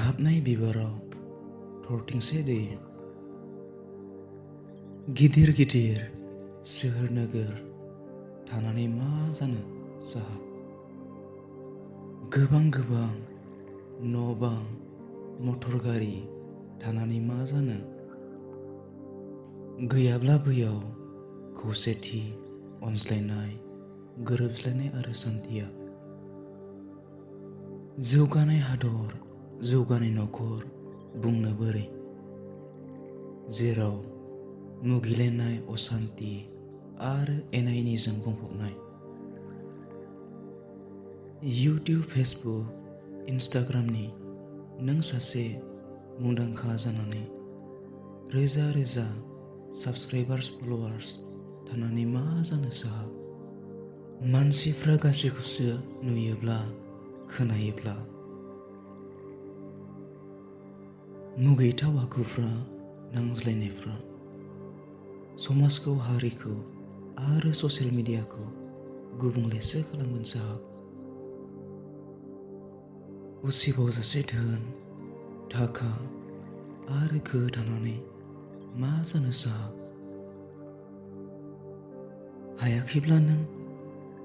ganghabnai बिबाराव थरथिंसे दै। गिदिर गिदिर सोहोर नोगोर थानानै मा जानो साहाब, गोबां गोबां न' बां मटर गारि थानानै मा जानो, गैयाब्ला बैयाव खौसेथि, अनज्लायनाय, गोरोबज्लायनाय आरो सान्थिया। जौगानाय हादर, जौगानाय नखर बुंनो बोरै, जेराव मुगैलायनाय, असान्थि आरो एना एनिजों बुंफबनाय। इउटिउब, फेसबुक, इन्स्टाग्रामनि नों सासे मुंदांखा जानानै रोजा रोजा साबस्क्राइबार्स, फलोवार्स थानानै मा जानो साहाब, मानसिफ्रा गाज्रिखौसो नुयोब्ला खोनायोब्ला, मुगैथाव आखुफ्रा, नांज्लायनायफ्रा समाजखौ, हारिखौ आरो ससियेल मिडियाखौ गुबुंलेसो खालामगोन साहाब। उसिबावजासे धोन, थाखा आरो गोहो थानानै मा जानो साहाब, हायाखैब्ला नों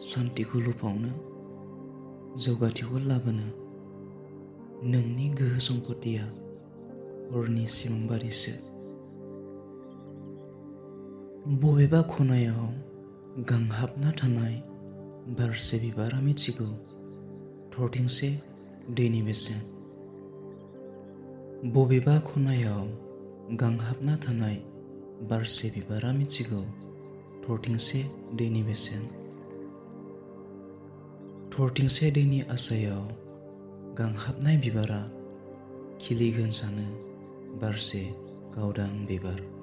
सान्थिखौ लुफावनो, जौगाथिखौ लाबोनो। नोंनि गोहो सम्पथिया हरनि सिमां बादिसो। बबेबा खनायाव गांहाबना थानाय बारसे बिबारा मिथिगौ थरथिंसे दैनि बेसेन। बबेबा खनायाव गांहाबना थानाय बारसे बिबारा मिथिगौ थरथिंसे दैनि बेसेन। थरथिंसे दैनि आसायाव गांहाबनाय बिबारा खिलिगोन सानो बारसे गावदां बिबार।